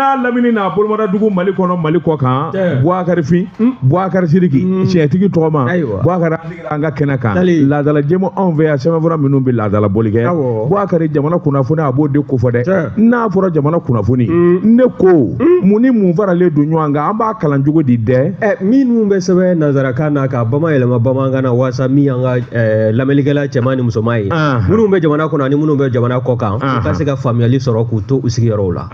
n'a lamini n'a bolomadadugu Mali kɔnɔ, Mali kɔ kan. Bubakari Fin, Bubakari Sidiki, tiɲɛtigi tɔgɔma. Bubakari, an sigira an ka kɛnɛ kan. Laadala jɛmu anw fɛ yan, sɛbɛnfura minnu bɛ laadala boli kɛ. Bubakari, jamana kunnafoni, a b'o de kofɔ dɛ. N'a fɔra jamana kunnafoni, ne ko mun ni mun faralen don ɲɔgɔn kan, an b'a kalan cogo di dɛ? Minnu bɛ sɛbɛn nanzarakan na k'a bamayɛlɛma bamanankan na, walasa min y'an ka lamɛnnikɛla cɛman ni musoman ye, minnu bɛ jamana kɔnɔ ani minnu bɛ jamana kɔ kan, u ka se ka faamuyali sɔrɔ k'u to u sigiyɔrɔw la.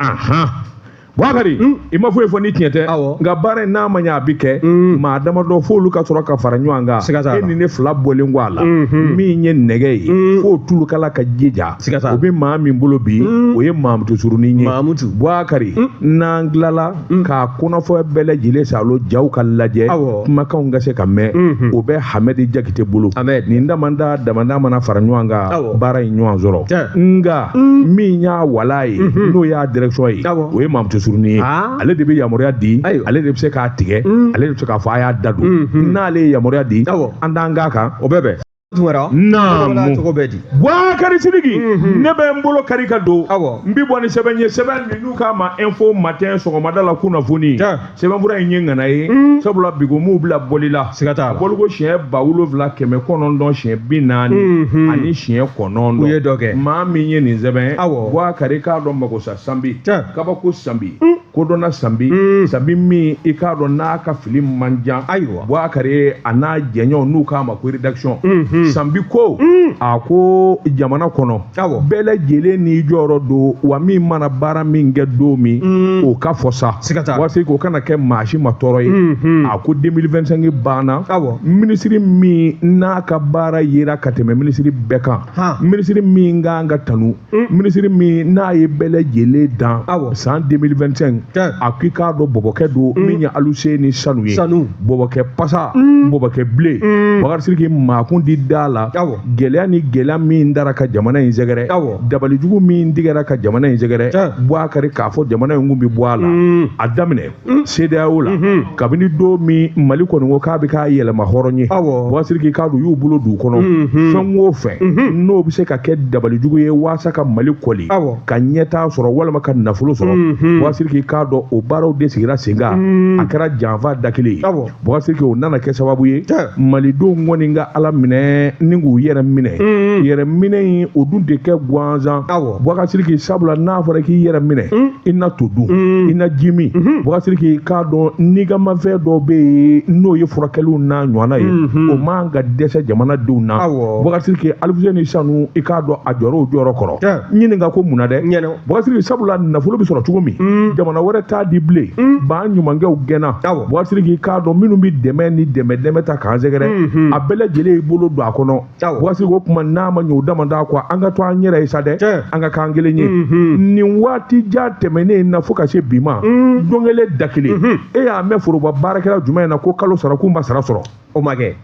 Bubakari, i ma foyi fɔ ni tiɲɛ tɛ. Nka baara in, n'a ma ɲɛ a bɛ kɛ, maa damadɔ f'olu ka sɔrɔ ka fara ɲɔgɔn kan. Siga t'a E la. ni ne fila bɔlen kɔ a la, min ye nɛgɛ ye f'o tulukala ka jija. Siga t'a la. O bɛ maa min bolo bi, o ye Mamutu Surunin ye. Mamutu. Bubakari, n'an tilala k'a kɔnɔfɔ bɛɛ lajɛlen salo, jaw ka lajɛ, kumakanw ka se ka mɛn, o bɛ Hamɛdi Jakite bolo. Ahmed. Nin damanda damanda mana fara ɲɔgɔn kan, baara in ɲɔgɔn sɔrɔ. Nka min y'a wala ye, n'o y'a direction ye, o ye Mamutu Surunin ye. Ale de bɛ yamaruya di, ale de bɛ se k'a tigɛ, ale de bɛ se k'a fɔ a y'a da don. N'ale ye yamaruya di, an t'an k'a kan. O bɛ bɛn. Tunkara. Naamu. Cogo bɛ di? Bubakari Sidiki, ne bɛ n bolo kari ka don. N bi bɔ ni sɛbɛn ye, sɛbɛn min n'u k'a ma Info Matin, sɔgɔmada la kunnafoni. Sɛbɛnfura in ye ŋana ye, sabula bigo m'u bila bɔli la. Siga t'a la. Bɔliko siɲɛ 7940 siɲɛ 49. U ye dɔ kɛ. Maa min ye nin sɛbɛn, Bubakari, k'a dɔn magosa sanbi, kabako sanbi, kodɔnna sanbi, sanbi min i k'a dɔn n'a ka fili man jan. Bubakari, a n'a jɛɲɔgɔn n'u k'a ma ko rédaction, sanbi ko a ko jamana kɔnɔ bɛɛ lajɛlen n'i jɔyɔrɔ don wa, min mana baara min kɛ don min, o ka fɔ sa. Siga t'a la. Waati o kana kɛ maa si ma tɔɔrɔ ye. A ko 2025 banna, minisiri min n'a ka baara yera ka tɛmɛ minisiri bɛɛ kan, minisiri min kan ka tanu, minisiri min n'a ye bɛɛ lajɛlen dan san 2025, a ko i k'a dɔn bɔbɔkɛ don min ye Aluseni Sanu ye. Sanu. Bɔbɔkɛ pasa, bɔbɔkɛ bilen. Bakari Sidiki, maakun di da la. Gɛlɛya ni gɛlɛya min dara ka jamana in sɛgɛrɛ, dabalijugu min tigɛra ka jamana in sɛgɛrɛ, Bubakari, k'a fɔ jamana in kun bɛ bɔ a la, a daminɛ CEDEAO la, kabini don min Mali kɔni ko k'a bɛ k'a yɛlɛma hɔrɔn ye, Bakari Sidiki, k'a dɔn u y'u bolo d'u kɔnɔ. Fɛn o fɛn n'o bɛ se ka kɛ dabalijugu ye walasa ka Mali kɔli ka ɲɛtaa sɔrɔ walima ka nafolo sɔrɔ, Bakari Sidiki, k'a dɔn o baaraw de sigira sen kan. A kɛra janfa da kelen ye. Bakari Sidiki, o nana kɛ sababu ye, malidenw kɔni ka Ala minɛ ni k'u yɛrɛ minɛ. Yɛrɛ minɛ in, o dun tɛ kɛ gansan, Bakari Sidiki, sabula n'a fɔra k'i yɛrɛ minɛ, i na to dun, i na ji min. Bakari Sidiki, k'a dɔn nigamafɛn dɔw bɛ yen, n'o ye furakɛliw n'a ɲɔgɔnna ye, o man ka dɛsɛ jamanadenw na. Bakari Sidiki, Alifuseni Sanu, i k'a dɔn a jɔrɔ o jɔyɔrɔ kɔrɔ. Ɲininka ko mun na dɛ, Bakari Sidiki? Sabula nafolo bɛ sɔrɔ cogo min, jamana wɛrɛ t'a di bilen. Ba ɲumankɛw gɛnna. Bakari Sidiki, k'a dɔn minnu bɛ dɛmɛ ni dɛmɛ dɛmɛ ta k'an sɛgɛrɛ, a bɛɛ lajɛlen y'i bolo don a kɔnɔ. Bakari Sidiki, o tuma n'a ma ɲɛ o dama da kɔ, an ka to an yɛrɛ ye sa dɛ, an ka k'an kelen ye. Nin waati jan tɛmɛnen na fo ka se bi ma, don kelen da kelen, e y'a mɛn foroba baarakɛla jumɛn na ko kalo sara k'u ma sara sɔrɔ? O ma kɛ.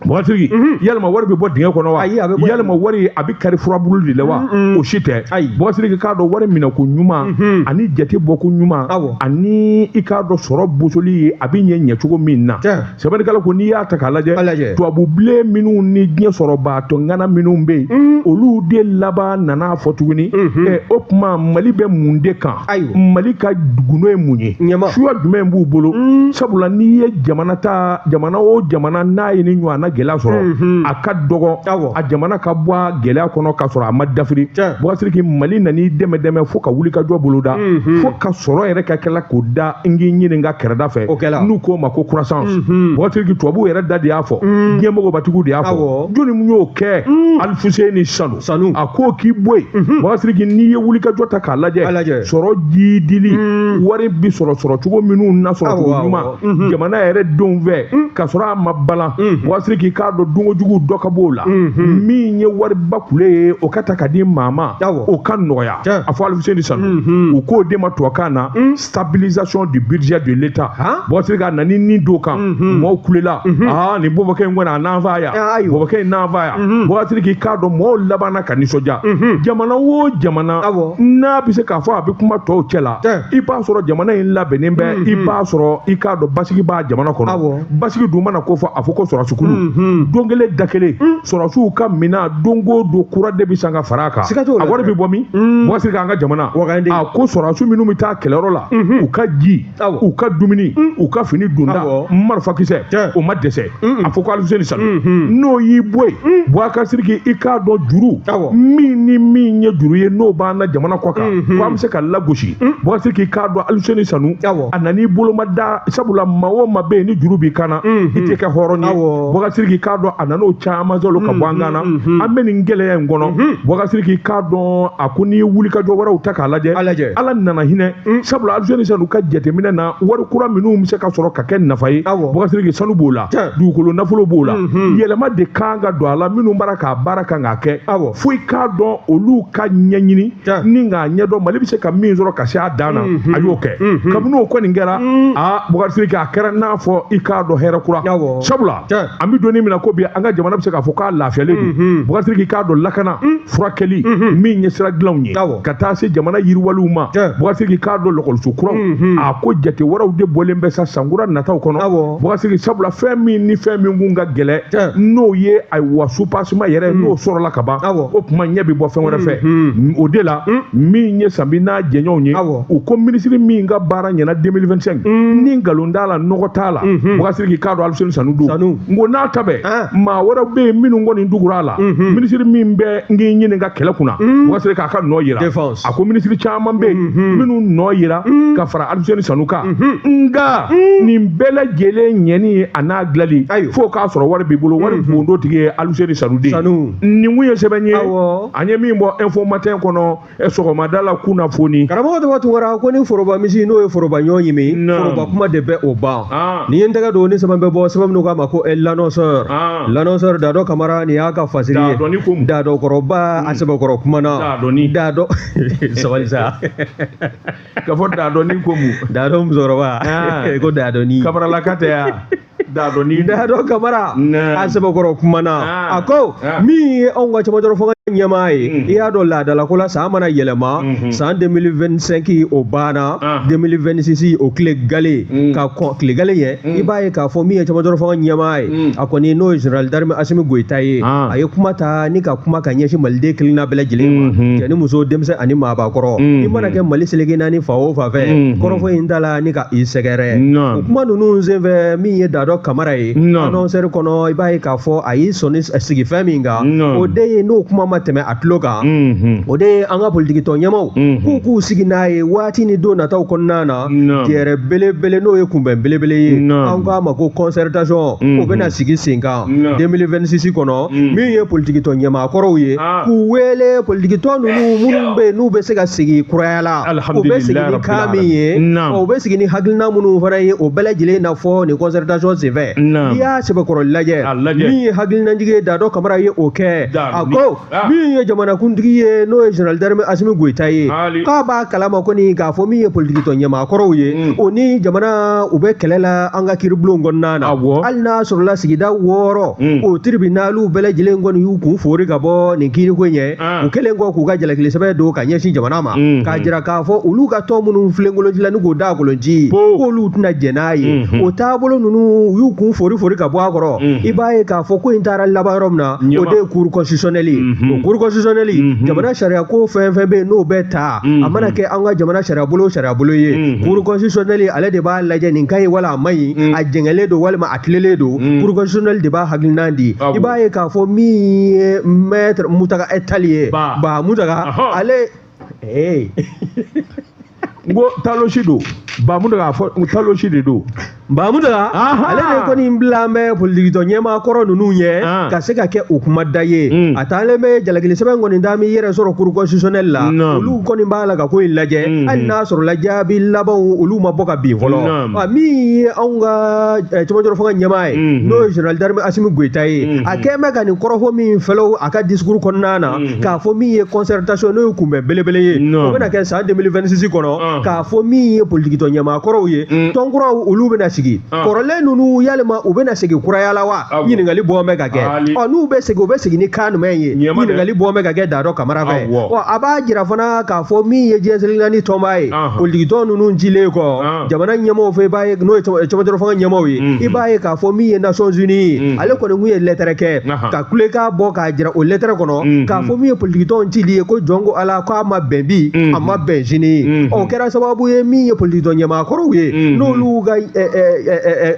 Bakari Sidiki, yalima wari bɛ bɔ dingɛ kɔnɔ wa? Ayi, a bɛ bɔ. Yalima wari a bɛ kari furabulu de la wa? O si tɛ. Ayi. Bakari Sidiki, k'a dɔn wari minɛ ko ɲuman ani jate bɔ ko ɲuman ani i k'a dɔn sɔrɔ bosoli ye, a bɛ ɲɛ ɲɛcogo min na. Sɛbɛnnikɛla ko n'i y'a ta k'a lajɛ, A lajɛ. Tubabu bilen minnu ni diɲɛ sɔrɔbaatɔ ŋana minnu bɛ yen, olu de laban nana fɔ tuguni. O tuma Mali bɛ mun de kan? Mali ka gundo ye mun ye? Ɲɛma. Suya jumɛn b'u bolo? Sabula n'i ye jamana ta, jamana o jamana n'a ye ni ɲɔgɔnna gɛlɛya sɔrɔ, a ka dɔgɔ a jamana ka bɔ a gɛlɛya kɔnɔ k'a sɔrɔ a ma dafiri. Bakari Sidiki, Mali nan'i dɛmɛ dɛmɛ fo ka wuli ka jɔ boloda, fo ka sɔrɔ yɛrɛ ka kɛla k'o da n k'i ɲininka kɛrɛda fɛ, n'u k'o ma ko croissance. Bakari Sidiki, tubabuw yɛrɛ da de y'a fɔ, diɲɛ mɔgɔbatigiw de y'a fɔ. Jɔnni mun y'o kɛ? Alifuseni Sanu. A ko k'i bɔ yen. Bakari Sidiki, n'i ye wuli ka jɔ ta k'a lajɛ, sɔrɔ jidili, wari bi sɔrɔ sɔrɔ cogo minnu na, sɔrɔ cogo ɲuman jamana yɛrɛ denw fɛ k'a sɔrɔ a ma balan, Bakari Sidiki, k'a dɔn dunkojugu dɔ ka b'o la. Min ye wariba kule ye, o ka ta ka di maa ma, o ka nɔgɔya. A fɔ Alifuseni Sanu, u k'o de ma tubabukan na stabilisation du budget de l'État. Bakari Sidiki, a nana ni don kan, mɔɔw kulela: aa, nin bɔbɔkɛ in kɔni, a n'an fa yan, bɔbɔkɛ in n'an fa yan. Bakari Sidiki, k'a dɔn mɔɔw labanna ka nisɔndiya. Jamana o jamana n'a bɛ se k'a fɔ a bɛ kuma tɔw cɛ la, i b'a sɔrɔ jamana in labɛnnen bɛ, i b'a sɔrɔ i k'a dɔn basigi b'a jamana kɔnɔ. Basigi dun mana ko fɔ, a fɔ ko sɔrɔsikulu. Don kelen da kelen sɔrɔsiw ka minɛn don o don kura de bɛ san ka fara a kan. A wari bɛ bɔ min? Bubakari Sidiki, an ka jamana a ko sɔrɔsiw minnu bɛ taa kɛlɛyɔrɔ la, u ka ji, u ka dumuni, u ka fini donda, marifakisɛ, o ma dɛsɛ. A fɔ ko Aluseni Sanu n'o y'i bɔ yen, Bubakari Sidiki, i k'a dɔn juru min ni min ye juru ye n'o b'an na jamana kɔ kan, ko an bɛ se ka lagosi. Bubakari Sidiki, i k'a dɔn Aluseni Sanu a nan'i boloma da, sabula maa o maa bɛ yen ni juru b'i kan na, i tɛ kɛ hɔrɔn ye. Bubakari Sidiki, i k'a dɔn a nan'o caman sɔrɔ ka bɔ an kan na. An bɛ nin gɛlɛya in kɔnɔ. Bubakari Sidiki, i k'a dɔn a ko n'i ye wulikajɔ wɛrɛw ta k'a lajɛ, Ala nana hinɛ, sabula Aluseni Sanu ka jateminɛ na, wari kura minnu bɛ se ka sɔrɔ ka kɛ nafa ye, Bubakari Sidiki, sanu b'o la, dugukolo nafolo b'o la, yɛlɛma de kan ka don a la. Minnu b'ara k'a baara kan k'a kɛ, fo i k'a dɔn olu ka ɲɛɲini ni k'a ɲɛdɔn Mali bɛ se ka min sɔrɔ ka se a dan na, a y'o kɛ. Kabini o kɔni kɛra, aa Bubakari Sidiki, a kɛra n'a fɔ i k'a dɔn hɛrɛ kura, sabula an bɛ donni min na ko bi, an ka jamana bɛ se k'a fɔ k'a lafiyalen don. Bubakari Sidiki, i k'a dɔn lakana, furakɛli min ye sira dilanw ye ka taa se jamana yiriwaliw ma, Bubakari Sidiki, i k'a dɔn lɔkɔliso kuraw, a ko jate wɛrɛw de bɔlen bɛ sa sankura nataw kɔnɔ. Bubakari Sidiki, sabula fɛn min ni fɛn min kun ka gɛlɛn, n'o ye ayiwa soubassement yɛrɛ, n'o sɔrɔla ka ban, o tuma ɲɛ bɛ bɔ fɛn wɛrɛ fɛ. O de la min ye Sanbi n'a jɛɲɔgɔnw ye, u ko minisiri min ka baara ɲɛna 2025, ni nkalon t'a la, nɔgɔ t'a la, Bubakari Sidiki, k'a dɔn Aluseni Sanu don. N ko n'a ta bɛɛ, maa wɛrɛw bɛ yen minnu kɔni dugura a la. Minisiri min bɛ n k'i ɲininka kɛlɛ kunna, Bubakari Sidiki, k'a ka nɔ yira, a ko minisiri caman bɛ yen minnu nɔ yira ka fara Aluseni Sanu kan. Nka nin bɛɛ lajɛlen ɲɛni a n'a dilanli, fo k'a sɔrɔ wari b'i bolo. Wari bondo tigi ye Aluseni Sanu de ye. Nin kun ye sɛbɛn ye an ye min bɔ Info Matin kɔnɔ sɔgɔmada la kunnafoni. Karamɔgɔ Daba Tunkara ko ni foroba misi n'o ye foroba ɲɔ ɲimi, foroba kuma de bɛ o ban. Ni ye n tɛgɛ don ni sɛbɛn bɛ bɔ, sɛbɛn minnu k'a ma ko l'annonceur, l'annonceur Dadɔ Kamara, nin y'a ka fasiri ye. Dadɔ kɔrɔba a sɛbɛkɔrɔ kumana. Dadɔ sabali sa. Ka fɔ dadɔni ko mun? Dadɔ musokɔrɔba ko dadɔni. Kamaralaka tɛ ya? Dadɔni. Dadɔ Kamara a sɛbɛkɔrɔ kumana, a ko min ye anw ka cɛmancɛrɔ fanga ɲɛmaa ye, i y'a dɔn laadalako la san mana yɛlɛma, san 2025 o banna, 2026 o tile gale ka kɔn tile gale ɲɛ, i b'a ye k'a fɔ min ye cɛmancɛrɔ fanga ɲɛmaa ye, a kɔni n'o ye général d'armée Assimi Goïta ye, a ye kuma ta ni ka kuma ka ɲɛsin maliden kelenna bɛɛ lajɛlen ma, cɛ ni muso, denmisɛn ani maabakɔrɔ. I mana kɛ Mali seleke naani fa o fa fɛ, kɔrɔfɔ in ta la ni ka i sɛgɛrɛ. O kuma ninnu senfɛ, min ye Dadɔ Kamara ye annonceur kɔnɔ, i b'a ye k'a fɔ a y'i sɔnni sigi fɛn min kan, o de ye n'o kuma ma tɛmɛ a tulo kan, o de ye an ka politikitɔn ɲɛmaw k'u k'u sigi n'a ye waati ni don nataw kɔnɔna na, jɛrɛ belebele n'o ye kunbɛn belebele ye, an k'a ma ko concertation, o bɛna sigi sen kan 2026 kɔnɔ. Min ye politikitɔn ɲɛmaa kɔrɔw ye, k'u wele politikitɔn ninnu minnu bɛ yen n'u bɛ se ka sigi kuraya la, u bɛ sigi ni kan min ye, u bɛ sigi ni hakilina minnu fana ye, o bɛɛ lajɛlen na fɔ nin concertation senfɛ. N'i y'a sɛbɛkɔrɔ lajɛ, min ye hakilinajigi ye, Dadɔ Kamara ye o kɛ. A ko min ye jamanakuntigi ye, n'o ye général d'armée Assimi Goïta ye, k'a b'a kalama kɔni k'a fɔ min ye politikitɔn ɲɛmaa kɔrɔw ye, o ni jamana u bɛ kɛlɛ la an ka kiiribulon kɔnɔna na. Hali n'a sɔrɔla sigida 6 o tribunaliw bɛɛ lajɛlen kɔni y'u kun fori ka bɔ nin kiiriko ɲɛ, u kɛlen kɔ k'u ka jalakili sɛbɛn don ka ɲɛsin jamana ma, k'a jira k'a fɔ olu ka tɔn minnu filenkolonci la ni k'o da kolonci, k'olu tɛna jɛn n'a ye. O taabolo ninnu u y'u kun fori fori ka bɔ a kɔrɔ. I b'a ye k'a fɔ ko in taara laban yɔrɔ min na, o de ye cour constitutionnelle ye. O cour constitutionnelle, jamana sariya ko fɛn fɛn bɛ yen n'o bɛ ta, a mana kɛ an ka jamana sariya bolo sariya bolo ye, cour constitutionnelle ale de b'a lajɛ nin ka ɲi wala a man ɲi, a jɛngɛlen don walima a tilelen don. Cour constitutionnelle de b'a hakilina di. I b'a ye k'a fɔ min ye maître Mutaga Tall ye, Ba Mutaga ale n ko talosi don, Ba Mutaga fɔ talosi de don. Ba Mutaga ale de kɔni bila bɛ politikitɔn ɲɛmaa kɔrɔ ninnu ɲɛ ka se ka kɛ u kuma da ye. A taalen bɛ jalakili sɛbɛn kɔni da min yɛrɛ sɔrɔ cour constitutionnelle la, olu kɔni b'a la ka ko in lajɛ, hali n'a sɔrɔla jaabi labanw olu ma bɔ ka bin fɔlɔ. Min ye anw ka cɛmancɛrɔ fanga ɲɛmaa ye, n'o ye général d'armée Assimi Goïta ye, a kɛn bɛ ka nin kɔrɔfɔ min fɛlɛw a ka discours kɔnɔna na, k'a fɔ min ye concertation n'o ye kunbɛn belebele ye, o bɛna kɛ san 2026 kɔnɔ, k'a fɔ min ye politikitɔn ɲɛmaa kɔrɔw ye, tɔn kuraw olu bɛna sigi kɔrɔlen ninnu yalima u bɛna segin kuraya la wa ɲininkali bɔ bɛ ka kɛ ɔ n'u bɛ segin u bɛ segin ni kan jumɛn ye ɲininkali bɔ bɛ ka kɛ Dadɔ Kamara fɛ ɔ a b'a jira fana k'a fɔ min ye diɲɛ seleke naani tɔnba ye politikitɔn ninnu cilen kɔ jamana ɲɛmaaw fɛ i b'a ye n'o ye cɛmancɛ fanga ɲɛmaaw ye i b'a ye k'a fɔ min ye Nations Unies ye ale kɔni kun ye lɛtɛrɛ kɛ ka kulekan bɔ k'a jira o lɛtɛrɛ kɔnɔ k'a fɔ min ye politikitɔn cili ye ko jɔn ko Ala k'a ma bɛn bi a ma bɛn sini o kɛra sababu ye min ye politikitɔn ɲɛmaa kɔrɔw ye n'olu ka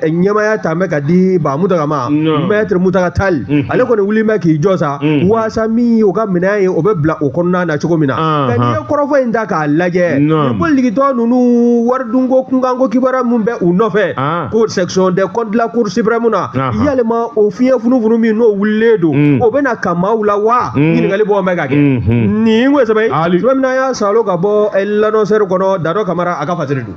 ɲɛmaaya ta bɛ ka di Ba Mutaga ma Maître Mutaga Tall ale kɔni wuli bɛ k'i jɔ sa waasa min ye u ka minɛn ye o bɛ bila o kɔnɔna na cogo min na nka n'i ye kɔrɔfɔ in ta k'a lajɛ ni politikitɔn ninnu waridunko kunkanko kibaruya min bɛ u nɔfɛ ko section des comptes de la Cour suprême na yalima o fiɲɛ funufunu min n'o wulilen don o bɛna kan maaw la wa ɲininkali bɔ bɛ ka kɛ nin ko sɛbɛn sɛbɛn min y'a salo ka bɔ L'Annonceur kɔnɔ Dadɔ Kamara a ka fasiri don.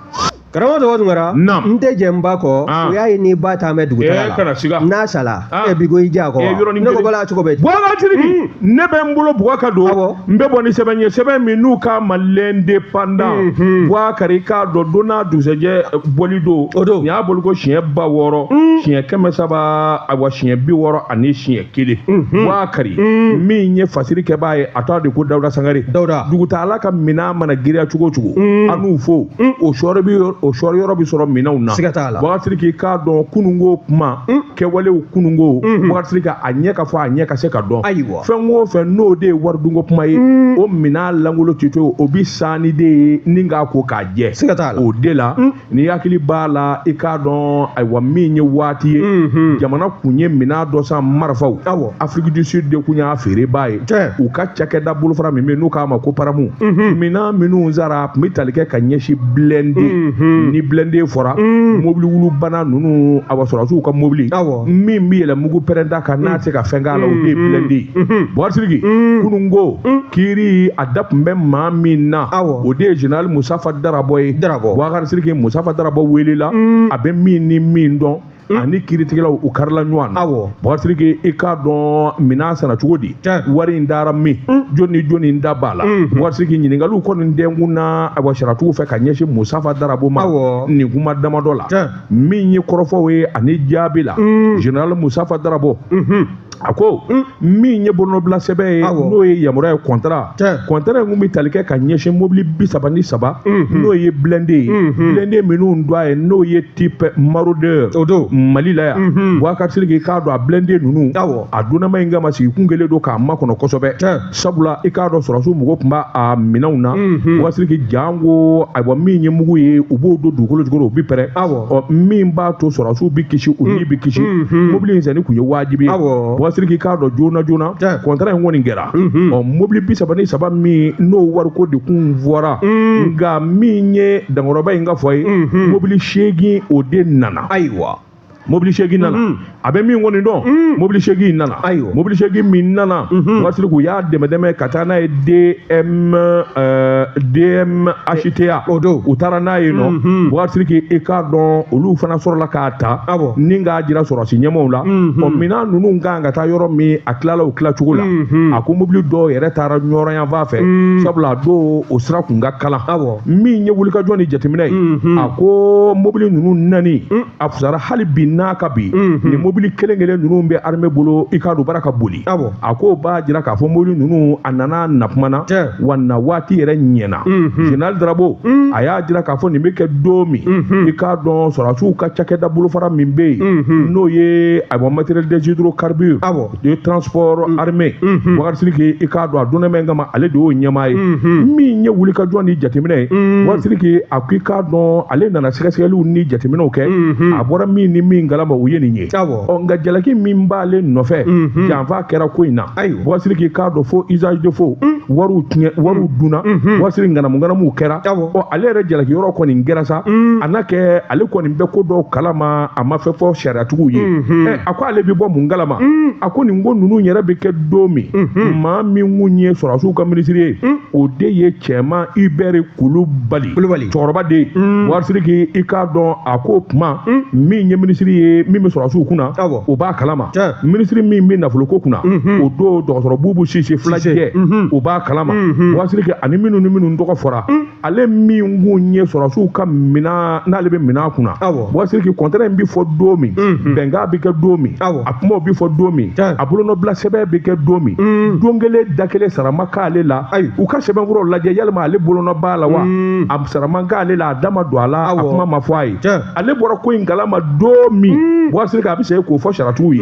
Karamɔgɔ Dɔgɔ Tunkara, n tɛ jɛ n ba kɔ, o y'a ye ni ba taa mɛn dugutaga la, n'a sala e bi ko i ja kɔ wa, ne ko bala cogo bɛ di? Boubacar Sidiki, ne bɛ n bolo bugɔ ka don, n bɛ bɔ ni sɛbɛn ye, sɛbɛn min n'u k'a ma L'Indépendant, Boubacar i k'a dɔn don n'a dugusɛjɛ bɔli don, o don, nin y'a boli ko siɲɛ 6000, siɲɛ 300, ayiwa siɲɛ 61, Boubacar min ye fasiri kɛbaa ye, a tɔgɔ de ko Dawuda Sangare, Dawuda, dugutagala ka minɛn mana girinya cogo o cogo, an n'u fo, o sɔrɔ bɛ o sɔrɔ yɔrɔ bɛ sɔrɔ minɛnw na. Siga t'a la. Boubacar Sidiki k'a dɔn kununko kuma, kɛwalew kununko, Boubacar Sidiki a ɲɛ ka fɔ a ɲɛ ka se ka dɔn. Ayiwa. Fɛn o fɛn n'o de ye waridunko kuma ye, o minɛn lankolon tɛ to o bɛ san ni de ye ni k'a ko k'a jɛ. Siga t'a la. O de la, ni hakili b'a la i k'a dɔn ayiwa min ye waati ye, jamana kun ye minɛn dɔ san marifaw. Awɔ. Afrique du Sud de kun y'a feerebaa ye. U ka cakɛda bolofara min bɛ yen n'u k'a ma ko PARAMU. Minɛn minnu sara a tun bɛ tali kɛ ka ɲɛsin blindé. Ni blindé fɔra mobili wulubana ninnu awa sɔrɔdasiw ka mobili min bɛ yɛlɛ mugu pɛrɛnda kan n'a tɛ se ka fɛn k'a la o de ye blindé ye. Boubacar Sidiki kununko kiiri a da tun bɛ maa min na o de ye général Musafa Darabɔ ye. Boubacar Sidiki Musafa Darabɔ welela a bɛ min ni min dɔn ani kiiritigɛlaw u karila ɲɔgɔn na. Boubacar Sidiki i k'a dɔn minɛn sanna cogo di, wari in dara min, jɔni jɔni da b'a la. Boubacar Sidiki ɲininkaliw kɔni dɛnkun na ayiwa sariyatigiw fɛ ka ɲɛsin Musafa Darabo ma nin kuma damadɔ la. Min ye kɔrɔfɔw ye ani jaabi la, général Musafa Darabo a ko min ye bolonɔbila sɛbɛn ye n'o ye yamaruya ye contrat contrat in kun bɛ tali kɛ ka ɲɛsin mobili 33 n'o ye blindé ye, blindé minnu don a ye n'o ye type maraudeur Mali la yan. Boubacar Sidiki k'a dɔn a blindé ninnu a donnama in kama sigikun kɛlen don k'a makɔnɔ kosɛbɛ, sabula i k'a dɔn sɔrɔdasiw mɔgɔw tun b'a a minɛnw na. Boubacar Sidiki janko ayiwa min ye mugu ye u b'o don dugukolo jukɔrɔ u bɛ pɛrɛn, ɔ min b'a to sɔrɔdasiw bɛ kisi u ni bɛ kisi. Mobili in sanni kun ye wajibi ye. Boubacar Sidiki k'a dɔn joona joona contrat in kɔni kɛra, ɔ mobili 33 min n'o wariko de kun fɔra, nka min ye dankɔrɔba in ka fɔ ye, mobili 8 o de nana. Ayiwa. Mobili 8 nana. A bɛ min kɔni dɔn, mobili 8 nana. Ayiwa. Mobili 8 min nana, Boubacar Sidiki u y'a dɛmɛ dɛmɛ ka taa n'a ye DMHTA. O don. U taara n'a ye nɔ. Boubacar Sidiki i k'a dɔn olu fana sɔrɔla k'a ta. Ni k'a jira sɔrɔdasi ɲɛmaaw la. Ɔ minɛn ninnu kan ka taa yɔrɔ min a tilala o tilacogo la. A ko mobili dɔw yɛrɛ taara Ɲɔrɔ yanfan fɛ. Sabula a don o sira kun ka kalan. Min ye wulikajɔ ni jateminɛ ye, a ko mobili ninnu nani a fisara hali bi n'a ka bi ni mobili kelen kelen ninnu bɛ armée bolo i k'a dɔn baara ka boli. A ko b'a jira k'a fɔ mobili ninnu a nana na kuma na wa na waati yɛrɛ ɲɛna. Général Darabo a y'a jira k'a fɔ nin bɛ kɛ don min, i k'a dɔn sɔrɔdasiw ka cakɛda bolofara min bɛ yen n'o ye ayiwa matériel des hydrocarbures de transport armé. Boubacar Sidiki i k'a dɔn a donna min kama ale de y'o ɲɛmaa ye. Min ye wulikajɔ ni jateminɛ ye, Boubacar Sidiki a ko i k'a dɔn ale nana sɛgɛsɛgɛliw ni jateminɛw kɛ, a bɔra min ni min kalama o ye nin ye. Ɔ nka jalaki min b'ale nɔfɛ, janfa kɛra ko in na. Boubacar Sidiki k'a dɔn fo usage de faux, wariw tiɲɛ, wariw dunna, Boubacar Sidiki ŋanamu ŋanamuw kɛra. Ɔ ale yɛrɛ jalaki yɔrɔ kɔni kɛra sa, a n'a kɛ ale kɔni bɛ ko dɔw kalama a ma fɛn fɔ sariyatigiw ye. A ko ale bɛ bɔ mun kalama? A ko nin ko ninnu yɛrɛ bɛ kɛ don min, maa min kun ye sɔrɔdasiw ka minisiri ye, o de ye cɛman Hubert Kulubali, cɛkɔrɔba de ye. Boubacar Sidiki i k'a dɔn a ko kuma min ye minisiri minisiri ye min bɛ sɔrɔdasiw kunna o b'a kalama, minisiri min bɛ nafoloko kunna o don dɔgɔtɔrɔ Bubu Sise Filajɛ o b'a kalama. Bubakari Sidiki ani minnu ni minnu tɔgɔ fɔra, ale min kun ye sɔrɔdasiw ka minɛn n'ale bɛ minɛn kunna, Bubakari Sidiki contrat in bɛ fɔ don min, bɛnkan bɛ kɛ don min, a kumaw bɛ fɔ don min, a bolonɔbila sɛbɛn bɛ kɛ don min, don kelen da kelen sara ma k'ale la. U ka sɛbɛnfuraw lajɛ yalima ale bolonɔ b'a la wa, a sara ma k'ale la, a da ma don a la, a kuma ma fɔ a ye. Ale bɔra ko in kalama don min, Bubakari Sidiki a bɛ segin k'o fɔ saratigiw ye.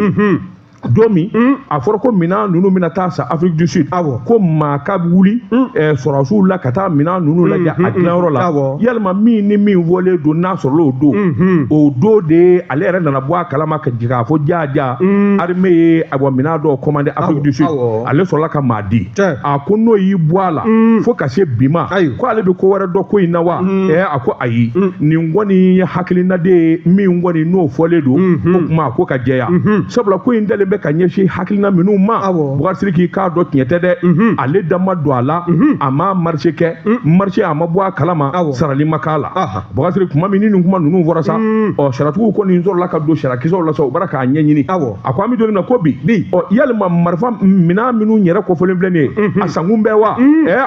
Don min a fɔra ko minɛn ninnu bɛna taa san Afrique du Sud, ko maa ka wuli sɔrɔdasiw la ka taa minɛn ninnu lajɛ a dilanyɔrɔ la, yalima min ni min fɔlen don n'a sɔrɔla o don, o don de ale yɛrɛ nana bɔ a kalama ka jigin k'a fɔ jaa armée ye ayiwa minɛn dɔw commandé Afrique du Sud, ale sɔrɔla ka maa di. A ko n'o y'i bɔ a la fo ka se bi ma, ko ale bɛ ko wɛrɛ dɔn ko in na wa? A ko ayi, nin kɔni ye hakilina de ye min kɔni n'o fɔlen don, o kuma a ko ka jɛya, sabula ko in dalen bɛ ka ɲɛsin hakilina minnu ma. Bubakari Sidiki k'a dɔn tiɲɛ tɛ dɛ, ale da ma don a la, a ma marché kɛ, marché a ma bɔ a kalama, sarali ma k'a la. Bubakari Sidiki kuma min ni nin kuma ninnu fɔra sa, ɔ saratigiw kɔni sɔrɔla ka don sarakisɛw la sa, u bɔra k'a ɲɛɲini. A ko an bɛ don min na ko bi, ɔ yalima marifa minɛn minnu yɛrɛ kofɔlen filɛ nin ye, a sankun bɛ wa?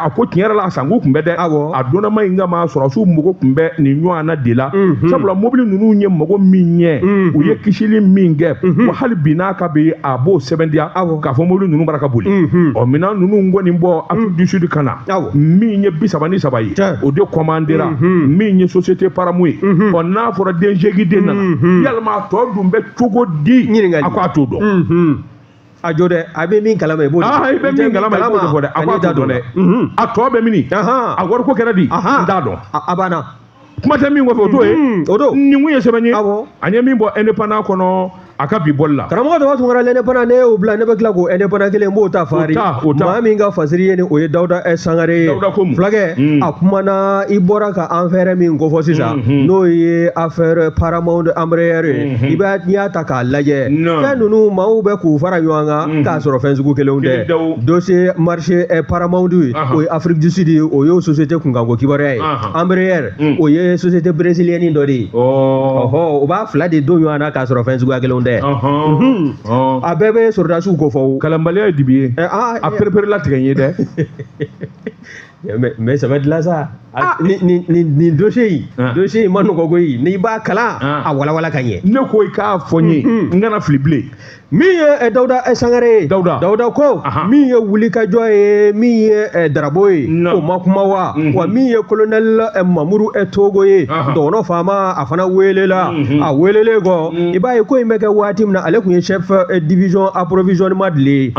A ko tiɲɛ yɛrɛ la a sankun tun bɛ dɛ. A donnama in kama sɔrɔdasiw mago tun bɛ nin ɲɔgɔnna de la, sabula mobili ninnu ye mago min ɲɛ, u ye kisili min kɛ, wa hali bi n'a ka bi a b'o sɛbɛntiya k'a fɔ mobili ninnu bara ka boli. Ɔ minɛn ninnu kɔni bɔ Afrique du Sud ka na, min ye 33 ye, o de commandera min ye société Paramu ye. Ɔ n'a fɔra den seegin den nana, yalima a tɔ dun bɛ cogo di? A ko a t'o dɔn. A jɔ dɛ, a bɛ min kalama i b'o de fɔ. I bɛ min kalama i b'o de fɔ dɛ. A ko a t'o dɔn dɛ. A tɔ bɛ min? A wariko kɛra di? N t'a dɔn. A banna. Kuma tɛ min kɔfɛ o t'o ye. O don. Nin kun ye sɛbɛn ye. An ye min bɔ indépendant kɔnɔ a ka bi bɔli la. Karamɔgɔ Daba Tunkara l'indépendant ne y'o bila, ne bɛ tila k'o indépendant kelen n b'o ta fari. Maa min ka fasiri ye nin o ye Dawuda Sangare ye. Dawuda ko mun? Fulakɛ a kumana i bɔra ka affaire min kofɔ sisan, n'o ye affaire Paramount Embraer ye, i b'a n'i y'a ta k'a lajɛ, fɛn ninnu maaw bɛ k'u fara ɲɔgɔn kan k'a sɔrɔ fɛn sugu kelenw tɛ. Dossier marché Paramount ye, o ye Afrique du Sud ye, o y'o société kunkanko kibaruya ye. Embraer o ye société brésilienne dɔ de ye. Ɔhɔ, o b'a fila de don ɲɔgɔn na k'a sɔrɔ fɛn suguya kelenw tɛ. A bɛɛ bɛ sɔrɔdasiw ko fɔ o. Kalanbaliya ye dibi ye. A perepere latigɛ n ye dɛ. Mais ça va être là ça. Nin dossier in, dossier in ma nɔgɔ koyi, n'i b'a kalan a walawala ka ɲɛ. Ne ko i k'a fɔ n ye, n kana fili bilen. Min ye Dawuda Sangare ye, Dawuda ko min ye wulikajɔ ye, min ye Darabo ye, o ma kuma wa? Wa min ye colonel Mamuru Togo ye, dɔgɔnɔ faama a fana welela. A welelen kɔ, i b'a ye ko in bɛ kɛ waati min na, ale tun ye chef division approvisionnement de ye,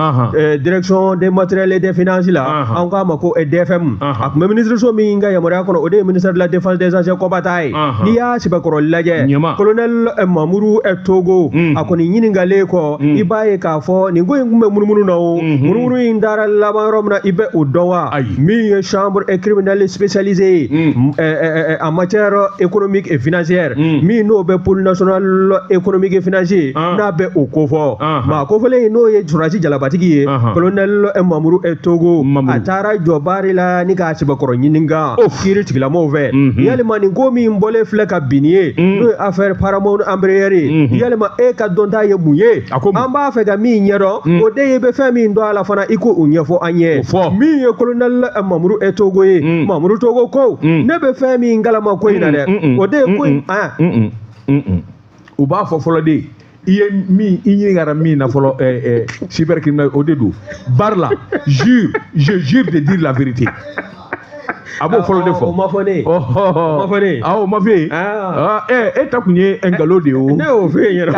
direction des matériels et des finances la, an k'a ma ko DFM. A tun bɛ ministre so min ka yamaruya kɔnɔ, o de ye ministère de la défense des anciens combattants ye. N'i y'a sɛbɛkɔrɔ lajɛ, colonel Mamuru Togo a kɔni ɲininkalen kɔ, i b'a ye k'a fɔ nin ko in tun bɛ munumunu na o, munumunu in taara laban yɔrɔ min na i bɛ o dɔn wa? Min ye chambre criminelle spécialisée ye en matière économique et financière, min n'o bɛ pôle national économique et financier, n'a bɛ o kofɔ. Maa kofɔlen in n'o ye sɔrɔdasi jalabatigi ye, colonel Mamuru Togo, a taara jɔ baari la ni k'a sɛbɛkɔrɔ ɲininka kiiri tigilamɔgɔw fɛ, yalima nin ko min bɔlen filɛ ka bin ye, n'o ye affaire Paramount Embraer ye, yalima e ka dɔnta ye mun ye? An b'a fɛ ka min ɲɛdɔn, o de ye bɛ fɛn min dɔn a la fana, i k'o ɲɛfɔ an ye. Min ye colonel Mamuru Togo ye, Mamuru Togo ko ne bɛ fɛn min kalama ko in na dɛ, o de ye ko in. U b'a fɔ fɔlɔ de, i ye min i ɲininkara min na fɔlɔ, cybercriminel o de don. Bari la jure, je jure de dire la vérité. A b'o fɔlɔ de fɔ. O ma fɔ ne ye. O ma fɔ ne ye. Awɔ, o ma f'e ye. E ta kun ye nkalon de ye o. Ne y'o f'e ɲɛna.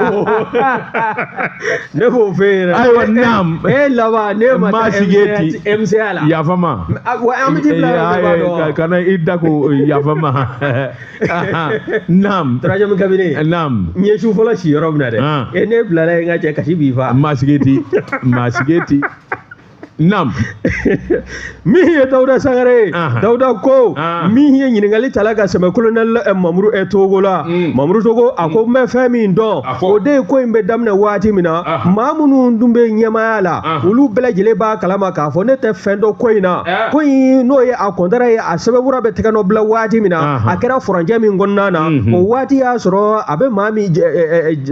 Ne b'o f'e ɲɛna. Ayiwa naam. E laban ne ma taa MCA la. Yafa ma. Wa an bɛ t'i bila yɔrɔ b'a dɔn. Kana i da ko yafa ma. Naam. Troisième cabinet. Naam. N ye su fɔlɔ si yɔrɔ min na dɛ. E ne bilala yen n ka cɛ kasi b'i fa. Maa sigi ti. Maa sigi ti. Naam. Min ye Dawuda Sangare ye, Dawuda ko min ye ɲininkali tala ka sɛmɛ colonel Mamuru Togo la. Mamuru Togo a ko n bɛ fɛn min dɔn, o de ye ko in bɛ daminɛ waati min na, maa minnu dun bɛ ɲɛmaaya la, olu bɛɛ lajɛlen b'a kalama k'a fɔ ne tɛ fɛn dɔn ko in na. Ko in n'o ye a kɔntara ye, a sɛbɛnfura bɛ tɛgɛ nɔ bila waati min na, a kɛra furancɛ min kɔnɔna na, o waati y'a sɔrɔ a bɛ maa min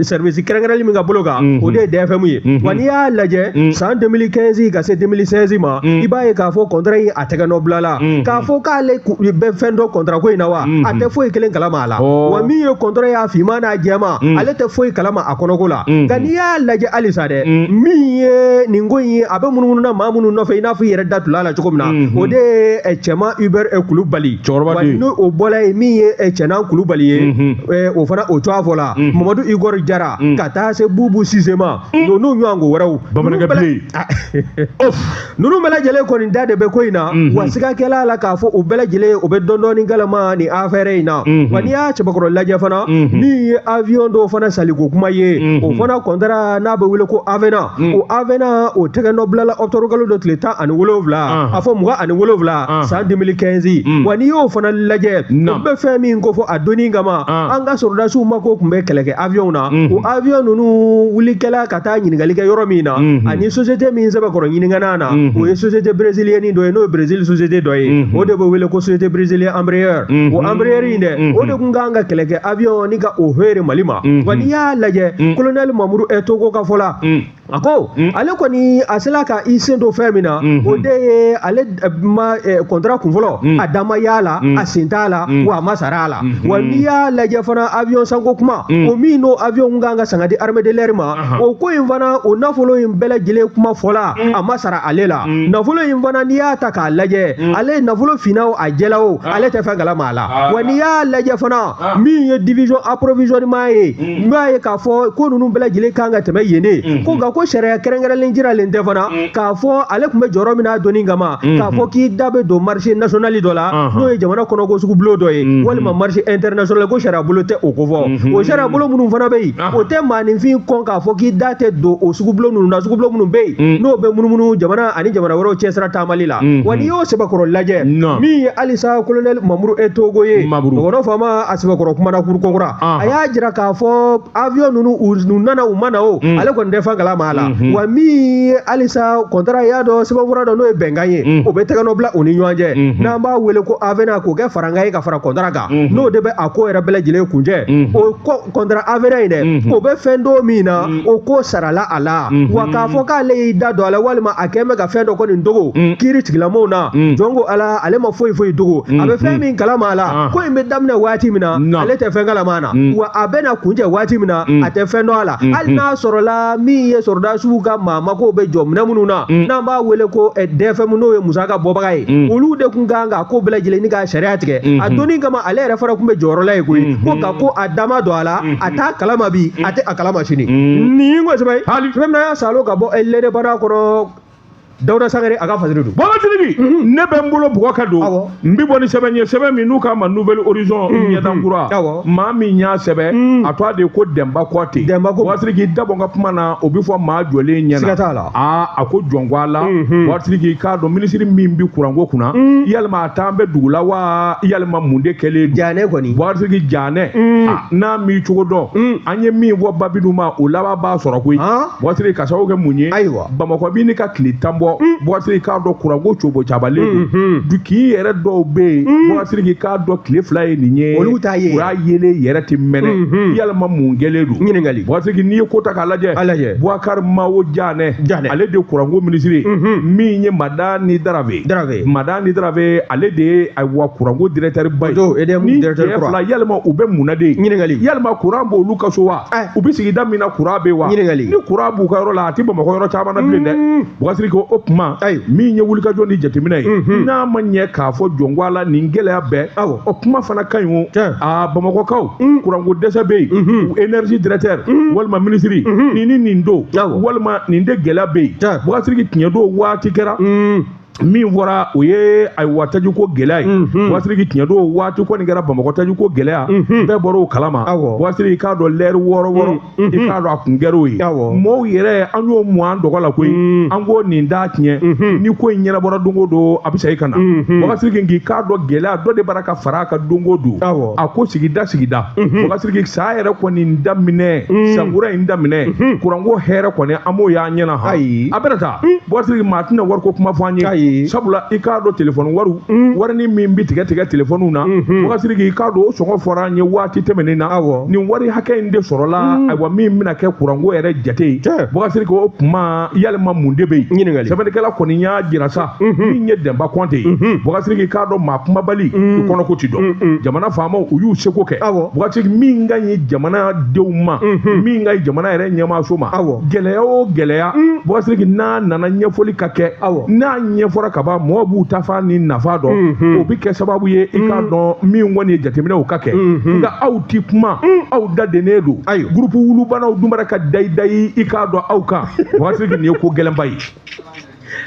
service kɛrɛnkɛrɛnli min ka bolo kan, o de ye DFM ye. Wa n'i y'a lajɛ san 2015 ka se 2016 ma, i b'a ye k'a fɔ kɔntara in a tɛgɛ nɔ bila la, k'a fɔ k'ale bɛ fɛn dɔn kɔntara ko in na wa, a tɛ foyi kelen kalama a la. Wa min ye kɔntara y'a finman n'a jɛman, ale tɛ foyi kalama a kɔnɔko la. Nka n'i y'a lajɛ halisa dɛ, min ye nin ko in ye, a bɛ munumunu na maa minnu nɔfɛ, i n'a fɔ i yɛrɛ da tula la cogo min na, o de ye Cɛman Hubert Kulubali. Cɛkɔrɔba de n'o o bɔla yen, min ye Cɛnan Kulubali ye, o fana o tɔgɔ fɔ la, Mamadu Igor Jara, ka taa se Bubu Sise ma, n'u ɲɔgɔn wɛrɛw. Bamanankɛ bilen. Ninnu bɛɛ lajɛlen kɔni da de bɛ ko in na, wa siga kɛla la k'a fɔ u bɛɛ lajɛlen u bɛ dɔɔnin kalama nin affaire in na. Wa n'i y'a cɛbakɔrɔ lajɛ fana, min ye avion dɔw fana saliko kuma ye, o fana kɔntara n'a bɛ wele ko Avena, o Avena o tɛgɛ nɔ bilala octobre kalo dɔ tile 17, a fɔ 27 san 2015. Wa n'i y'o fana lajɛ, o bɛ fɛn min ko fɔ a donni kama, an ka sɔrɔdasiw mako tun bɛ kɛlɛkɛ avion na, o avion ninnu wulikɛla ka taa ɲininkali kɛ yɔrɔ min na, ani société min sɛbɛkɔrɔ ɲininkana na, o ye société brésilienne dɔ ye, n'o ye Brésil société dɔ ye, o de bɛ wele ko société brésilienne Embraer. O Embraer in dɛ, o de tun kan ka kɛlɛkɛ avion ni ka o feere Mali ma. Wa n'i y'a lajɛ, colonel Mamuru Togo ka fɔ la, a ko ale kɔni a sela ka i sen don fɛn min na, o de ye ale ma kɔntara kunfɔlɔ, a da ma y'a la, a sen t'a la, wa a ma sara a la. Wa n'i y'a lajɛ fana, avion sanko kuma, o min n'o avion kun kan ka san ka di armée de l'air ma, o ko in fana, o nafolo in bɛɛ lajɛlen kuma fɔla, a ma sara ale la. Nafolo in fana n'i y'a ta k'a lajɛ, ale nafolo finna o a jɛla o, ale tɛ fɛn kalama a la. Wa n'i y'a lajɛ fana, min ye division approvisionnement ye, n b'a ye k'a fɔ ko ninnu bɛɛ lajɛlen kan ka tɛmɛ yen de, ko nka ko sariya kɛrɛnkɛrɛnlen jiralen tɛ fana k'a fɔ ale tun bɛ jɔyɔrɔ min na donni kama, k'a fɔ k'i da bɛ don marché national dɔ la, n'o ye jamana kɔnɔko sugubulon dɔ ye, walima marché international, ko sariya bolo tɛ o ko fɔ. O sariya bolo minnu fana bɛ yen, o tɛ maaninfin kɔn k'a fɔ k'i da tɛ don o sugubulon ninnu na, sugubulon minnu bɛ yen n'o bɛ munumunu jamana ani jamana wɛrɛw cɛsira taamali la. Wa n'i y'o sɛbɛkɔrɔ lajɛ, min ye halisa colonel Mamuru Togo ye, dɔgɔnɔ faama a sɛbɛkɔrɔ kumana kurukokura, a y'a jira k'a fɔ avion ninnu u nana u ma na o, ale kɔni tɛ fɛn kalama a la. Wa min ye halisa kɔntara y'a dɔn sɛbɛnfura dɔ n'o ye bɛnkan ye, o bɛ tɛgɛ nɔ bila u ni ɲɔgɔn cɛ, n'an b'a wele ko Avena, k'o kɛ farankan ye ka fara kɔntara kan, n'o de bɛ a ko yɛrɛ bɛɛ lajɛlen kuncɛ. O kɔntara Avena in dɛ, o bɛ fɛn dɔ min na, o ko sarala a la. Wa k'a fɔ k'ale y'i da don a la, walima a kɛn bɛ ka fɛn dɔ kɔni dogo kiiri tigilamɔgɔw na, jɔn ko ala, ale ma foyi foyi dogo, a bɛ fɛn min kalama a la, ko in bɛ daminɛ waati min na, ale tɛ fɛn kalama a na, wa a bɛna kuncɛ waati min na, a tɛ fɛn dɔn a la. Hali n'a sɔrɔla min ye sɔrɔdasiw ka maa mako bɛ jɔ minɛn minnu na, n'an b'a wele ko DFM, n'o ye musaka bɔbaga ye, olu de kun kan ka ko bɛɛ lajɛlen ni ka sariya tigɛ a donni kama, ale yɛrɛ fana kun bɛ jɔyɔrɔ la yen koyi, ko nka ko a da ma don a la, a t'a kalama bi, a tɛ a kalama sini. Nin ko sɛbɛn sɛbɛn min y'a salo ka bɔ l'Indépendant kɔnɔ, Dawuda Sangare a ka fasiri don. Baba Sidiki, ne bɛ n bolo bugɔ ka don, n bɛ bɔ ni sɛbɛn ye, sɛbɛn min n'u k'a ma Nouvelle Horizon ɲɛdankura, maa min y'a sɛbɛn a tɔgɔ de ye ko Dɛnba Kɔte. Dɛnba ko Baba Sidiki dabɔ n ka kuma na, o bɛ fɔ maa jɔlen ɲɛna. Siga t'a la. Aa a ko jɔn ko a la, Baba Sidiki k'a dɔn minisiri min bɛ kuranko kunna, yalima a t'an bɛ dugu la wa, yalima mun de kɛlen don? Janɛ kɔni. Baba Sidiki janɛ, n'a m'i cogo dɔn, an ye min fɔ Babidu ma, o laban b'a sɔrɔ koyi. Baba Sidiki ka sababu kɛ mun ye? Ayiwa. Bamakɔ b'i ni ka tile 10 bɔ. Baba Sidiki k'a dɔn kuranko cobo cabalen don, du k'i yɛrɛ dɔw bɛ yen, Baba Sidiki k'a dɔn tile 2 ye nin ye, olu t'a ye, o y'a yelen yɛrɛ tɛ mɛnɛ, yalima mun kɛlen don? Ɲininkali. Baba Sidiki n'i ye ko ta k'a lajɛ, Boubacar Mao Janɛ, ale de kuranko minisiri, min ye Madani Darave, Madani Darave, ale de ye ayiwa kuranko directeur ba ye. Ni cɛ fila yalima u bɛ mun na de? Ɲininkali. Yalima kuran b'olu ka so wa? U bɛ sigida min na kuran bɛ wa? Ɲininkali. Ni kuran b'u ka yɔrɔ la, a tɛ Bamakɔ yɔrɔ caman na bilen dɛ. Baba Sidiki o kuma min ye wulikajɔ ni jateminɛ ye, n'a ma ɲɛ k'a fɔ jɔn ko a la nin gɛlɛya bɛɛ, o kuma fana ka ɲi o. Aa Bamakɔkaw, kuranko dɛsɛ bɛ yen, énergie directeur walima minisiri nin ni nin don, walima nin de gɛlɛya bɛ yen. Baba Sidiki tiɲɛ don waati kɛra. Min fɔra, o ye ayiwa tajiko gɛlɛya ye. Wasiriki, tiɲɛ don, waati kɔni kɛra Bamakɔ tajiko gɛlɛya, bɛɛ bɔra o kalama. Wasiriki, k'a dɔn lɛri wɔɔrɔ wɔɔrɔ, i k'a dɔn a kun kɛra o ye. Mɔɔw yɛrɛ, an y'o mɔ an dɔgɔ la koyi. An ko nin t'a tiɲɛ ni ko in ɲɛnabɔra don o don, a bɛ segin ka na. Wasiriki, k'i k'a dɔn gɛlɛya dɔ de bara ka fara a kan don o don. A ko sigida sigida, Wasiriki, san yɛrɛ kɔni daminɛ, sankura in daminɛ, kuranko hɛrɛ kɔni, an m'o y'an ɲɛna han. A bɛna taa, Wasiriki, maa tɛna wariko kuma fɔ an ye, sabula i k'a dɔn telefɔni wariw, warini min bɛ tigɛ tigɛ telefɔniw na, Wasiriki, i k'a dɔn o sɔngɔ fɔra an ye waati tɛmɛnen na. Nin wari hakɛ in de sɔrɔla, ayiwa, min bɛna kɛ kuranko yɛrɛ jate ye. Wasiriki, o kuma yalima mun de bɛ yen? Sɛbɛnnikɛla kɔni y'a jira sa, min ye Dɛnba Kɔnte ye, Wasiriki, k'a dɔn maa kumabali, i kɔnɔko ti dɔn. Jamana faamaw, u y'u seko kɛ. Wasiriki, min ka ɲi jamanadenw ma, min ka ɲi jamana yɛrɛ ɲɛmaaso ma, gɛlɛya o gɛlɛya, Wasiriki, n'a nana ɲɛfɔli ka kɛ, n'a ɲɛfɔra ka ban, mɔgɔw b'u ta fan ni nafa dɔn, o bɛ kɛ sababu ye, i k'a dɔn min kɔni ye jateminɛw ka kɛ. Nka aw ti kuma, aw da dennen don. Groupe wulubanaw dun bara ka dayi dayi, i k'a dɔn aw kan. Wasiriki, nin ye ko gɛlɛnba ye.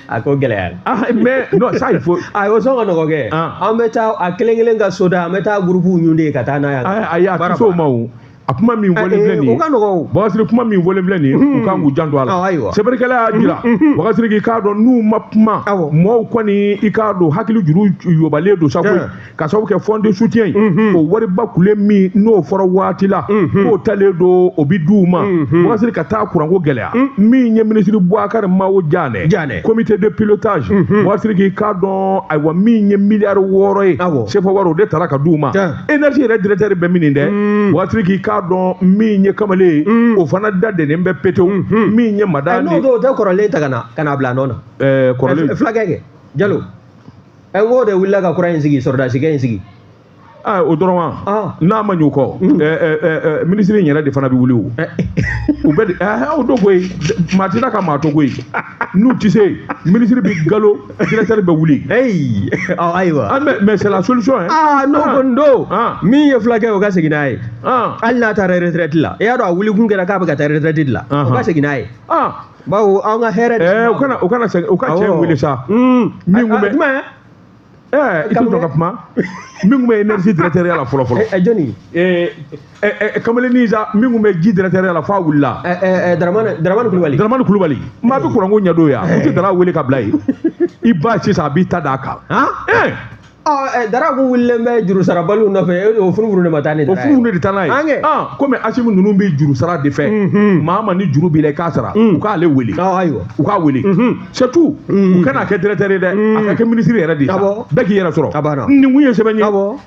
A ko gɛlɛyara. Ah, mais non, ça il faut. A o sɔn ka nɔgɔ kɛ. An bɛ taa a kelen kelen ka soda, an bɛ taa groupe ɲun ka taa n'a ye. Ayi, a tɛ s'o ma o. A kuma min fɔlen filɛ nin ye, o ka nɔgɔn o. Bakasiri, kuma min fɔlen filɛ nin ye, u kan k'u janto a la. Sɛbɛnnikɛla y'a jira, Bakasiri, k'a dɔn n'u ma kuma, mɔɔw kɔni, i k'a dɔn hakili juru yobalen don sa koyi, ka sababu kɛ fonds de soutien ye, o wariba kule min n'o fɔra waati la k'o talen don, o bɛ d'u ma. Bakasiri, ka taa kuranko gɛlɛya, min ye minisiri Boubacar Mao Diané, comité de pilotage, Bakasiri, k'i k'a dɔn ayiwa min ye miliyari 6 ye CFA wari, o de tara ka d'u ma. Énergie yɛrɛ directeur bɛ min dɛ, Bakasiri, k'i k'a dɔn min ye kamalen ye, o fana da dennen bɛ petewu. Min ye Mada ni n'o tɛ kɔrɔlen ta ka na bila a nɔ na. Kɔrɔlen. Fulakɛ kɛ Jalo, ɛ n ko de wulila ka kura in sigi, sɔrɔdasikɛ in sigi. Aa, o dɔrɔn wa, n'a ma ɲɛ o kɔ, minisiri in yɛrɛ de fana bɛ wuli o. U bɛ de o don koyi, maa tɛ ka maa to koyi. N'u tɛ se, minisiri bɛ galo, directeur bɛ wuli. Eyi, ayiwa. Ah, mais c'est la solution hein. Ah, n'o kɔni don, min ye fulakɛ ye, o ka segin n'a ye. Hali n'a taara retraite la, i y'a dɔn a wuli kun kɛra k'a bɛ ka taa retraite de la, o ka segin n'a ye. Bawo an ka hɛrɛ. U kana segin, u ka cɛ wele sa. Min kun bɛ jumɛn? I t'o dɔn ka kuma, min kun bɛ énergie directeur la fɔlɔ fɔlɔ. Jɔnni? Kamalennin sa, min kun bɛ ji directeur la f'a wulila. Daramani, Daramani Kulubali. Daramani Kulubali, maa bɛ kuranko ɲɛdɔn yan, u tɛ Dara wele ka bila yen? I ba sisan, a b'i ta d'a kan. Ɔ, Dara kun wulilen bɛ juru sarabaliw nɔfɛ, o funufunu de ma taa ni Dara ye. O funufunu de taa n'a ye. Komi Asimi ninnu bɛ juru sara de fɛ, maa ma ni juru b'i la i k'a sara, u k'ale wele. Ayiwa. U k'a wele, c'est tout. U kana kɛ directeur ye dɛ, a ka kɛ ministre yɛrɛ de ye sa, bɛɛ k'i yɛrɛ sɔrɔ. A banna. Nin kun ye sɛbɛn ye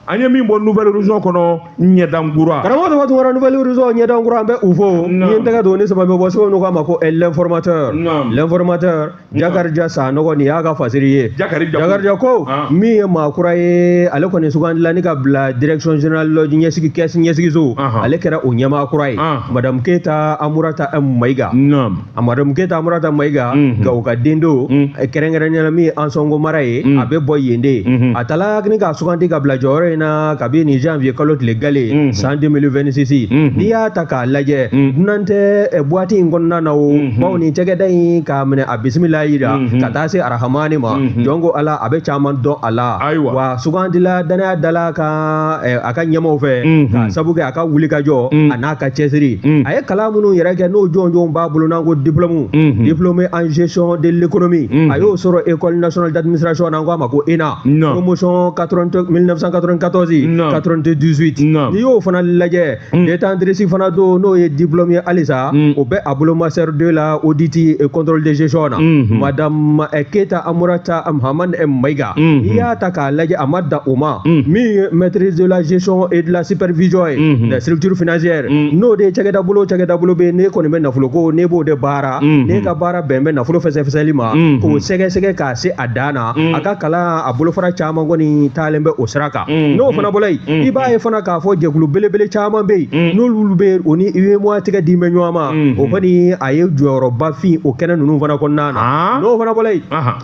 an ye min bɔ Nouvelle Horizon kɔnɔ, ɲɛdankura. Karamɔgɔ Tɔgɔ Tunkara, Nouvelle Horizon ɲɛdankura, an bɛ u fo. Ni ye n tɛgɛ don ni sɛbɛn bɛ bɔ, sɛbɛn k'a ma ko L'informateur. L'informateur, Jakarija Sanɔgɔ, nin y'a ka fasiri ye. Jakarija ko min ye maa kura ye, ale kɔni sugandila ni ka bila direction générale ɲɛsigi, caisse ɲɛsigiso, ale kɛra o ɲɛmaa kura ye, madame Keyita Amurata Mayiga. Madame Keyita Amurata Mayiga, Gawo ka den don, kɛrɛnkɛrɛnnenya la min ye Ansɔngo mara ye, a bɛ bɔ yen de. A taala ni k'a sugandi ka bila jɔyɔrɔ in na kabi nin janvier kalo tile gale san 2026. N'i y'a ta k'a lajɛ, dunan tɛ boîte in kɔnɔna na o, bawo nin cakɛda in k'a minɛ a bisimila yira ka taa se arahamani ma, jɔn ko Ala, a bɛ caman dɔn a la. Wa sugandila danaya dala ka a ka ɲɛmaw fɛ, ka sabu kɛ a ka wulikajɔ a n'a ka cɛsiri. A ye kalan minnu yɛrɛ kɛ, n'o jɔnjɔnw b'a bolo, n'an ko diplôme, diplômé en gestion de l'économie, a y'o sɔrɔ École nationale d'administration, n'an ko a ma ko ENA, promotion 1994 98. N'i y'o fana lajɛ, détentrice fana don, n'o ye diplôme ye halisa, o bɛ a bolo master 2 la, audit et contrôle de gestion na. Madame Keyita Amurata Muhamad Mayiga, n'i y'a ta k'a lajɛ, a ma da o ma, min ye maîtrise de la gestion et de la supervision ye des structures financières, n'o de ye cakɛda bolo, cakɛda bolo bɛ ne kɔni bɛ nafolo ko, ne b'o de baara, ne ka baara bɛn bɛ nafolo fɛsɛfɛsɛli ma, k'o sɛgɛsɛgɛ k'a se a dan na. A ka kalan a bolofara caman kɔni taalen bɛ o sira kan. N'o fana bɔra yen, i b'a ye fana k'a fɔ jɛkulu belebele caman bɛ yen, n'olu bɛ o ni UEMOA tigɛ di bɛ ɲɔgɔn ma, o kɔni a ye jɔyɔrɔba fin o kɛnɛ ninnu fana kɔnɔna na. N'o fana bɔra yen,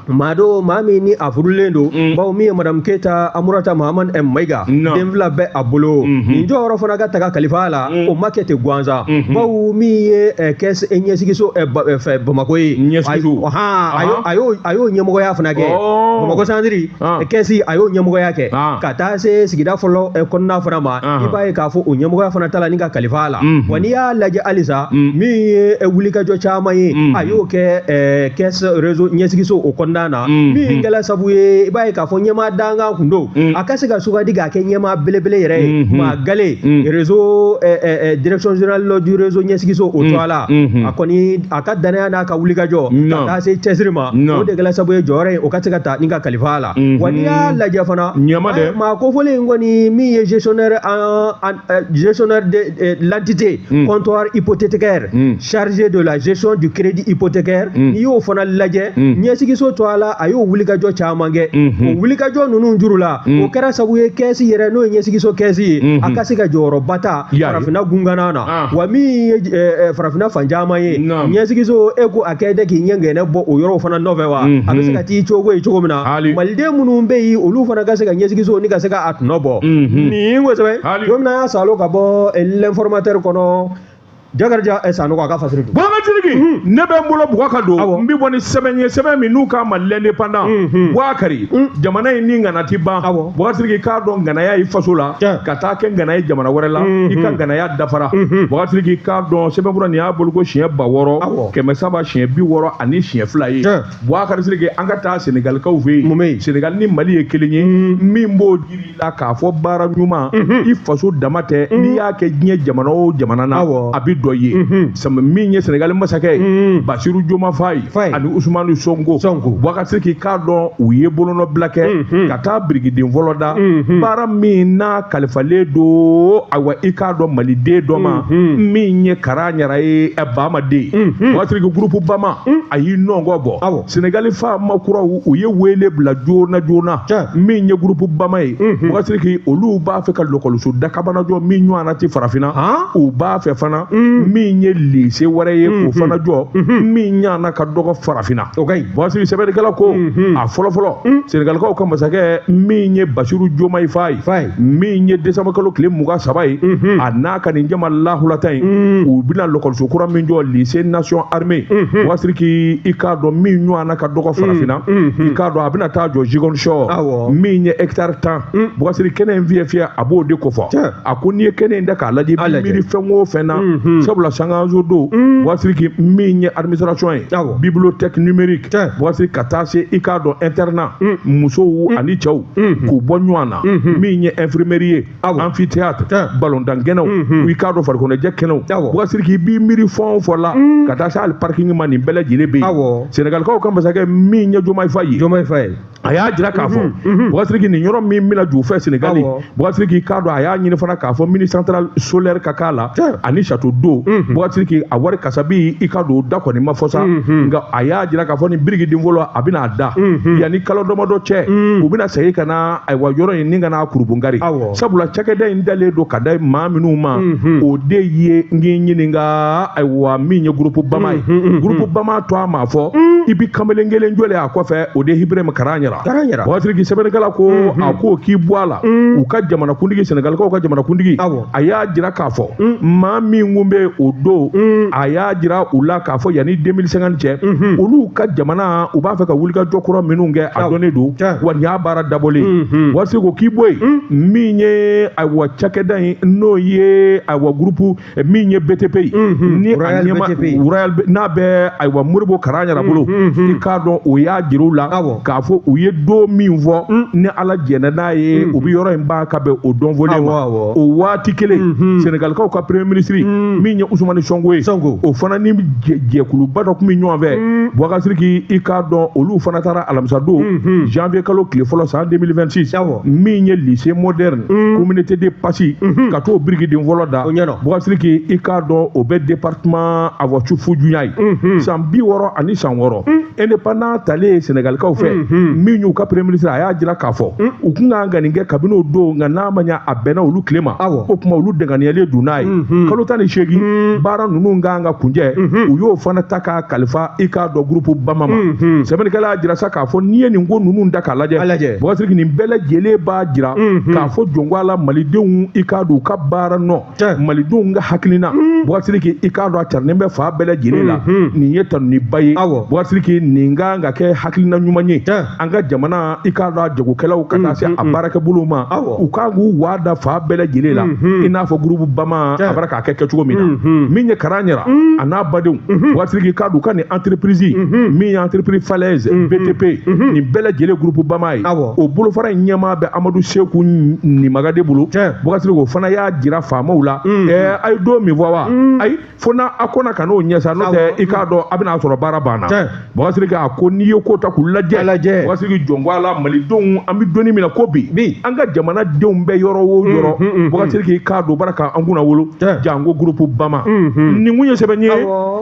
maa dɔ, maa min ni a furulen don, bawo min ye madame Keyita Amurata Mahamani Mayiga den fila bɛ a bolo nin jɔyɔrɔ fana ka taga kalifa la o ma kɛ ten gansan bawo min ye caisse ɲɛsigiso fɛ Bamakɔ ye a y'o ɲɛmɔgɔya fana kɛ Bamakɔ centre caisse a y'o ɲɛmɔgɔya kɛ ka taa se sigida fɔlɔ kɔnɔna fana ma i b'a ye k'a fɔ o ɲɛmɔgɔya fana ta la ni ka kalifa la wa n'i y'a lajɛ halisa min ye wulikajɔ caman ye a y'o kɛ caisse réseau ɲɛsigiso o kɔnɔna na min kɛla sabu ye i b'a ye k'a fɔ ɲɛmaa dankan kun don a ka se ka sugandi k'a kɛ ɲɛmaa belebele yɛrɛ ye maa gale réseau direction générale du réseau ɲɛsigiso o tɔgɔ la a kɔni a ka danaya n'a ka wulikajɔ ka taa se cɛsiri ma o de kɛla sabu ye jɔyɔrɔ in o ka se ka ta ni ka kalifa la wa n'i y'a lajɛ fana maa kofɔlen in kɔni min ye gestionnaire gestionnaire de l'entité comptoir hypothécaire chargé de la gestion du crédit hypothécaire n'i y'o fana lajɛ ɲɛsigiso tɔgɔ la a y'o wulikajɔ caman kɛ o wulikajɔ ninnu juru la o kɛra sabu ye kɛsi yɛrɛ n'o ye ɲɛsigiso kɛsi ye a ka se ka jɔyɔrɔba ta farafinna gungana na wa min ye farafinna fan caman ye ɲɛsigiso e ko a kɛ dɛ k'i ɲɛ gɛnɛ bɔ o yɔrɔw fana nɔfɛ wa a bɛ se ka t'i cogo ye cogo min na maliden minnu bɛ yen olu fana ka se ka ɲɛsigiso ni ka se ka a tɔnɔ bɔ nin kosɛbɛ don min na y'a salo ka bɔ l'informateur kɔnɔ Jakarija Sanogo a ka fasiri don. Bɔnka Sidiki ne bɛ n bolo bugɔ ka don n bɛ bɔ ni sɛbɛn ye sɛbɛn min n'u k'a ma l'indépendant Bouakari jamana in ni ŋana ti ban Bouakari Sidiki k'a dɔn ŋanaya i faso la ka taa kɛ ŋana ye jamana wɛrɛ la i ka ŋanaya dafara Bouakari Sidiki k'a dɔn sɛbɛnfura nin y'a bolo ko siɲɛ 6360 siɲɛ 62 ye Bouakari Sidiki an ka taa Senegalikaw fɛ yen Senegal ni Mali ye kelen ye min b'o jiri la k'a fɔ baara ɲuman i faso dama tɛ n'i y'a kɛ diɲɛ jamana o jamana na a bɛ dɔ ye min ye Senegal masakɛ ye Bassirou Diomaye Faye ani Ousmane Sonko Bouakari Sidiki k'a dɔn u ye bolonɔbila kɛ ka taa birikiden fɔlɔ da baara min n'a kalifalen don ayiwa i k'a dɔn maliden dɔ ma min ye Kara Ɲara ye Bama den Bouakari Sidiki groupe Bama a y'i nɔngɔ bɔ Senegal faama kuraw u ye wele bila joona joona min ye groupe Bama ye Bouakari Sidiki olu b'a fɛ ka lɔkɔliso dakabana jɔ min ɲɔgɔnna tɛ farafinna u b'a fɛ fana min ye lycée wɛrɛ ye k'o fana jɔ min ɲana ka dɔgɔ farafinna Bouakari Sidiki sɛbɛnnikɛla ko a fɔlɔfɔlɔ Senegalikaw ka masakɛ min ye Bassirou Diomaye Faye min ye décembre kalo tile 23 ye a n'a ka nin jama lahulata in u bɛna lɔkɔliso kura min jɔ lycée nation armée Bouakari Sidiki i k'a dɔn min ɲɔgɔnna ka dɔgɔ farafinna i k'a dɔn a bɛna taa jɔ Ziguinchor min ye hectare 10 Bouakari Sidiki kɛnɛ in fiyɛ fiyɛ a b'o de kofɔ a ko n'i ye kɛnɛ in da k'a lajɛ i bɛ miiri fɛn o fɛn na sabula sankanso don Bouakari Sidiki min ye administration ye bibliothèque numérique Bouakari Sidiki ka taa se i k'a dɔn internat musow ani cɛw k'u bɔ ɲɔgɔn na min ye infirmerie ye amphithéâtre ballontan kɛnɛw i k'a dɔn farikoloɲɛnajɛ kɛnɛw Bouakari Sidiki i b'i miiri fɛn o fɛn la ka taa se hali parking ma nin bɛɛ lajɛlen bɛ yen Senegalikaw ka masakɛ min ye Diomaye Faye a y'a jira k'a fɔ Bouakari Sidiki nin yɔrɔ min bɛna jɔ u fɛ Senegali Bouakari Sidiki k'a dɔn a y'a ɲini fana k'a fɔ mini centrale solaire ka k'a la ani château d'eau Bouakari Sidiki a wari kasabi i k'a dɔn o da kɔni ma fɔ sa nka a y'a jira k'a fɔ nin birikiden fɔlɔ a bɛna a da yanni kalo damadɔ cɛ u bɛna segin ka na ayiwa yɔrɔ in ni ka n'a kurubungari sabula cakɛda in dalen don ka da maa minnu ma o de ye n k'i ɲininka ayiwa min ye groupe Bama ye groupe Bama to a ma fɔ i bi kamalen kelen jɔlen a kɔfɛ o de ye Ibrahima Kara Ɲara Bouakari Sidiki sɛbɛnnikɛla ko a ko k'i bɔ a la u ka jamanakuntigi Senegalikaw ka jamanakuntigi a y'a jira k'a fɔ maa min kun bɛ o don a y'a jira u la k'a fɔ yanni 2050 cɛ olu ka jamana u b'a fɛ ka wulikajɔ kura minnu kɛ a dɔnnen don wa nin y'a baara dabɔlen ye Bouakari Sidiki ko k'i bɔ yen min ye ayiwa cakɛda in n'o ye ayiwa groupe min ye BTP ye ni a ɲɛma n'a bɛ ayiwa Modibo Kara Ɲara bolo i k'a dɔn o y'a jira u la k'a fɔ u ye don min fɔ ni Ala jɛnna n'a ye u bɛ yɔrɔ in ban ka bɛn o don fɔlen ma o waati kelen Senegalikaw ka premier ministre min ye Ousmane Sonko ye o fana ni jɛkuluba dɔ tun bɛ ɲɔgɔn fɛ Bouakari Sidiki i k'a dɔn olu fana taara alamisa don janvier kalo tile fɔlɔ san 2026 min ye lycée moderne communauté de Passy ka t'o birikiden fɔlɔ da Bouakari Sidiki i k'a dɔn o bɛ département awa Foundiougne ye san 60 ani san 6 indépendant talen Senegalikaw fɛ Min y'u ka premier ministre, a y'a jira k'a fɔ u kun kan ka nin kɛ kabini o don, nka n'a ma ɲa a bɛnna olu tile ma, o tuma olu denganiyalen don n'a ye. Kalo 18 baara ninnu kan ka kuncɛ, u y'o fana ta k'a kalifa i k'a dɔn groupe Bama ma. Sɛbɛnnikɛla y'a jira sa k'a fɔ n'i ye nin ko ninnu da k'a lajɛ, Bubakari Sidiki, nin bɛɛ lajɛlen b'a jira k'a fɔ jɔnko a la malidenw, i k'a dɔn u ka baara nɔ, malidenw ka hakilina, Bubakari Sidiki, i k'a dɔn a carinen bɛ fan bɛɛ lajɛlen la. Nin ye tanuniba ye, Bubakari Sidiki, nin kan ka kɛ hakilina ɲuman ye an ka jamana, i k'a dɔn a jagokɛlaw ka taa se a baarakɛbolow ma, u kan k'u waa da fan bɛɛ lajɛlen la, i n'a fɔ groupe Bama a bɔra k'a kɛ kɛcogo min na. Min ye Karan Ɲara a n'a badenw, Bubakari Sidiki, k'a dɔn u ka nin entreprise min ye entreprise Falaise BTP, nin bɛɛ lajɛlen groupe Bama ye, o bolofara in ɲɛmaa bɛ Amadu Seku Nimaga de bolo. Bubakari Sidiki, o fana y'a jira faamaw la, a ye don min fɔ wa, ayi, fo n'a a kɔnna ka n'o ɲɛ sa, n'o tɛ i k'a dɔn a bɛna sɔrɔ baara banna. Bubakari Sidiki, a ko n'i ye ko ta k'u lajɛ, Bubakari Sidiki, jɔnko a la malidenw, an bɛ donni min na ko bi, an ka jamanadenw bɛ yɔrɔ o yɔrɔ, Bubakari Sidiki, i k'a dɔn baara k'an kunna wolo, janko groupe Bama. Nin kun ye sɛbɛn ye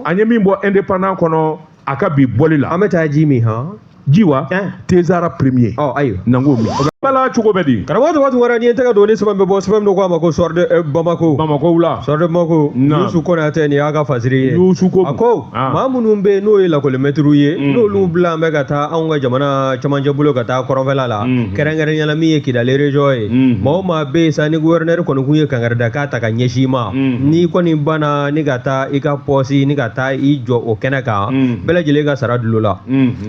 an ye min bɔ Indépendant kɔnɔ a ka bi bɔli la. An bɛ taa ji min han. Ji wa, Tezara premier. Ɔ ayiwa. Nango min bala cogo bɛ di. Karamɔgɔ Tɔgɔ Tunkara, n'i ye tɛgɛ don ni sɛbɛn bɛ bɔ, sɛbɛn min ko a ma ko Soir de Bamako. Bamako la. Soir de Bamako. Yusu Konatɛ, nin y'a ka fasiri ye. Yusu ko. A ko maa minnu bɛ yen n'o ye lakɔlimɛtiriw ye, n'olu bila bɛ ka taa anw ka jamana camancɛ bolo ka taa kɔrɔnfɛla la, kɛrɛnkɛrɛnnenya la min ye Kidali région ye, maa o maa bɛ yen sa ni gouverneur kɔni kun ye kankarida k'a ta ka ɲɛsin i ma, n'i kɔni banna ni ka taa i ka poste ni ka taa i jɔ o kɛnɛ kan, bɛɛ lajɛlen ka sara dulola.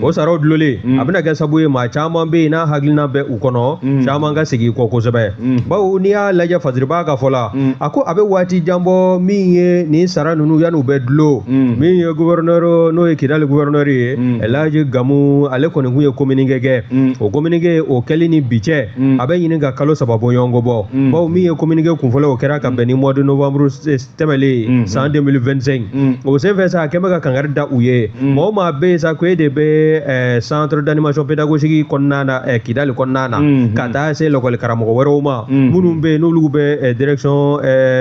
O saraw dulolen, a bɛna kɛ sabu ye maa caman bɛ yen n'a hakilina bɛ u kɔnɔ, caman ka segin kɔ kosɛbɛ, bawo n'i y'a lajɛ fasiriba ka fɔ la, a ko a bɛ waati jan bɔ min ye nin sara ninnu yan'u bɛ dulo. Min ye gouverneur, n'o ye Kidali gouverneur ye, Elhaji Gamu, ale kɔni kun ye communiqué kɛ. O communiqué o kɛli ni bi cɛ, a bɛ ɲini ka kalo 3 bɔ ɲɔgɔn kɔ bɔ, bawo min ye communiqué kunfɔlɔ, o kɛra ka bɛn ni mois de novembre tɛmɛlen san 2025. O senfɛ sa, a kɛn bɛ ka kangari da u ye, maa o maa bɛ yen sa ko e de bɛ centre d'animation pédagogique kɔnɔna na, Kidali kɔnɔna na, ka taa se lakɔli karamɔgɔ wɛrɛw ma minnu bɛ yen n'olu bɛ direction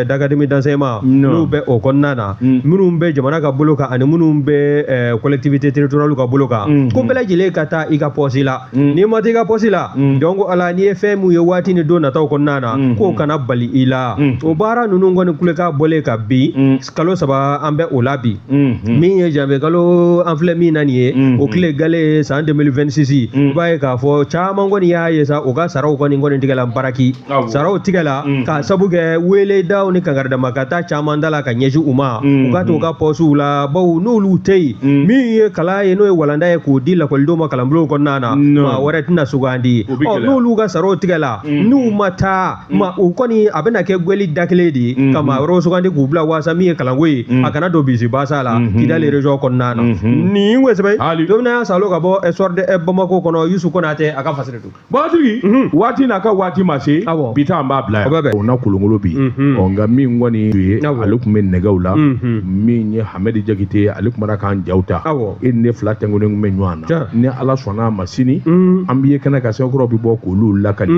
d'académie d'enseignement, n'u bɛ o kɔnɔna na, minnu bɛ jamana ka bolo kan ani minnu bɛ collectivité territoriale ka bolo kan, ko bɛɛ lajɛlen ka taa i ka poste la. N'i ma taa i ka poste la, donc ala n'i ye fɛn mun ye waati ni don nataw kɔnɔna na, k'o kana bali i la. O baara ninnu kɔni kulekan bɔlen ka bin kalo 3, an bɛ o la bi. Min ye janvier kalo an filɛ min na nin ye, o tile gale san 2026, i b'a ye k'a fɔ caman kɔni y'a ye sa u ka saraw kɔni tigɛla baraki, saraw tigɛla k'a sabu kɛ weledaw ni kankaridama ka taa caman da la ka ɲɛsin u ma, u ka t'u ka pɔsiw la, bawo n'olu tɛ yen, min ye kalan ye n'o ye walanda ye k'o di lakɔlidenw ma kalanbulonw kɔnɔna na, maa wɛrɛ tɛna sugandi. Ɔ n'olu ka saraw tigɛla, n'u ma taa ma, u kɔni a bɛna kɛ gwɛli da kelen de ye ka maa wɛrɛw sugandi k'u bila waasa min ye kalanko ye a kana don bisi basa la Kidali région kɔnɔna na. Nin ko sɛbɛn don y'a salo ka bɔ Soir de Bamako kɔnɔ, Yusu Konatɛ a ka fasiri don. Bakari, waati n'a ka waati ma se, bi ta an b'a bila yan, o na kolongolo bi. Ɔ nka min kɔni ye, ale tun bɛ nɛgɛw la, min ye Hamadi Jakite, ale tun b'a k'an jaw ta, e ni ne fila tɛnkunnen tun bɛ ɲɔgɔn na. Ni Ala sɔnna a ma, sini an b'i ye kɛnɛ kan, sɛbɛnkɔrɔ bɛ bɔ k'olu lakali.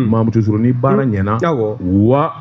Mamutu Suru, ni baara ɲɛna wa.